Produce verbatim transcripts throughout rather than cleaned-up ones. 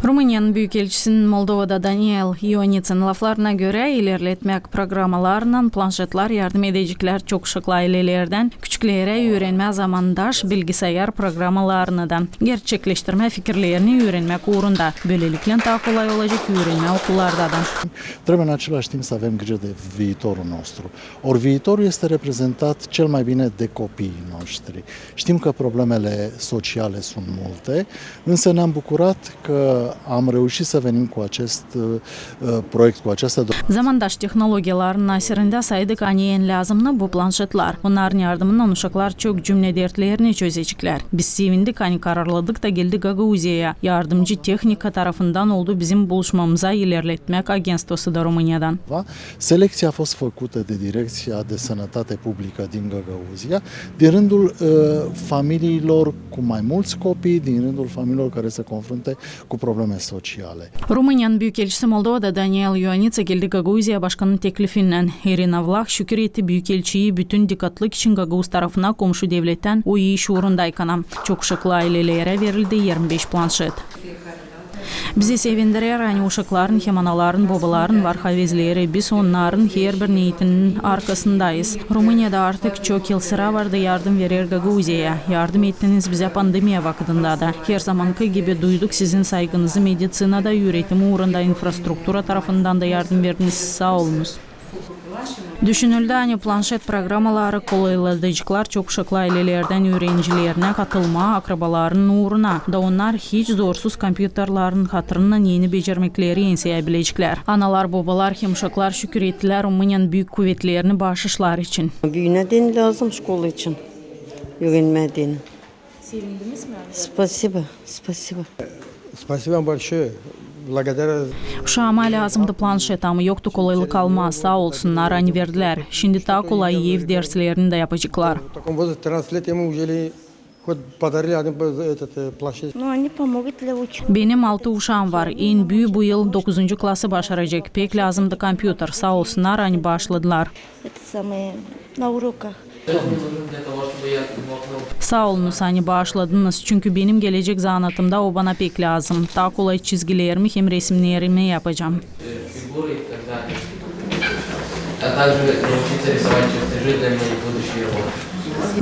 Rumıniyanın büükelçisinin Moldovada Daniel İonitsın laflarına görä, ilerletmäk programalarınnan planşetlar yardım edeceklär çok uşaklı aylelerdän küçüklerä üürenmää zamandaş bilgisayar programalarını da, gerçekleştirmää fikirlerini üürenmäk uurunda. Bölelikle taa kolay olacek üürenmää okullarda da. Trebuie în același timp să avem grijă de viitorul nostru. Ori viitorul este reprezentat cel mai bine de copiii noștri. Știm că problemele sociale sunt multe, însă ne-am bucurat că am reușit să venim cu acest, uh, proiect, cu această do- Zamandaş tehnologiyaların asirindä saydık, ani en lääzımnı bu planşetlar. Onnarın yardımınnan uşaklar çok cümle dertlerini çözeceklär. Biz sevindik, ani kararladık da geldik Gagauziyaya. Yardımcı tehnika tarafından oldu bizim buluşmamıza ilerletmäk agentstvosı da Rumıniyadan. Selecția a fost făcută de Direcția de Sănătate Publică din Găgăuzia, din rândul, uh, familiilor cu mai mulți copii, din rândul familiilor care se confruntă cu probleme sociale. Rumıniyanın büükelçisi Moldovada Daniel İonitsa geldi Gagauziya başkanın teklifinnän. İrina Vlah şükür etti büükelçiyi bütün dikkatlık için gagauz tarafına komşu devlettän o iş uurundaykana. Çok uşaklı aylelerä verildi irmi beş planşet. Bizi sevindirer, ani uşakların hem anaların, bobaların var havezleri. Biz onnarın herbir neetinin arkasındayız. Rumıniyada artık çok yıl sıra vardı yardım verer Gagauziyaya. Yardım ettiniz bizä pandemiya vakıdında da. Herzamankı gibi duyduk sizin saygınızı mediţinada, üüretim uurunda, infrastruktura tarafından da yardım verdiniz. Saa olunuz. Düşünüldü, ani planşet programaları kolayladaceklar çok uşaklı aylelerdän üürenicilerinä katılmaa akrabalarının uuruna, da onnar hiç zorsuz kompyuterların hatırından eni becermekleri enseyä bileceklär. Analar, bobalar hem uşaklar şükür ettilär Rumıniyanın büük kuvetlerini baaşışlar için. Büünä deyni lääzım şkola için üürenmää deyni. Sevindiniz mi? Спасибо, спасибо. Спасибо вам большое. Благодаря. Uşaama lääzımdı planşet, ama yoktu kolaylık almaa. Saa olsunnar, ani verdilär. Şindi taa kolay ev derslerini dä yapaceklar. В таком возрасте, тринадцать лет, ему уже хоть подарили один, этот, э, планшет. Ну, они помогут для учёбы. Benim altı uşaam var. En büüü bu yıl dokuzuncu klası başaracek. Pek lääzımdı kompyuter. Saa olsunnar, ani baaşladılar. Это самое, на уроках. Saa olunuz, ani baaşladınız, çünkü benim gelecek zanaatımda o bana pek lääzım. Taa kolay çizgilerimi hem resimnerimi yapacam.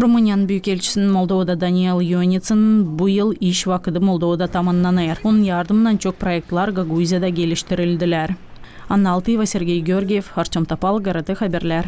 Rumıniyanın büükelçisinin Moldovada Daniel İonitsın bu yıl iş vakıdı Moldovada tamannanêr. Onun yardımınnan çok proektlär Gagauziyada geliştirildilär. Anna Altıyeva, Sergey Georgiev, Artöm Topal, GRT Haberlär.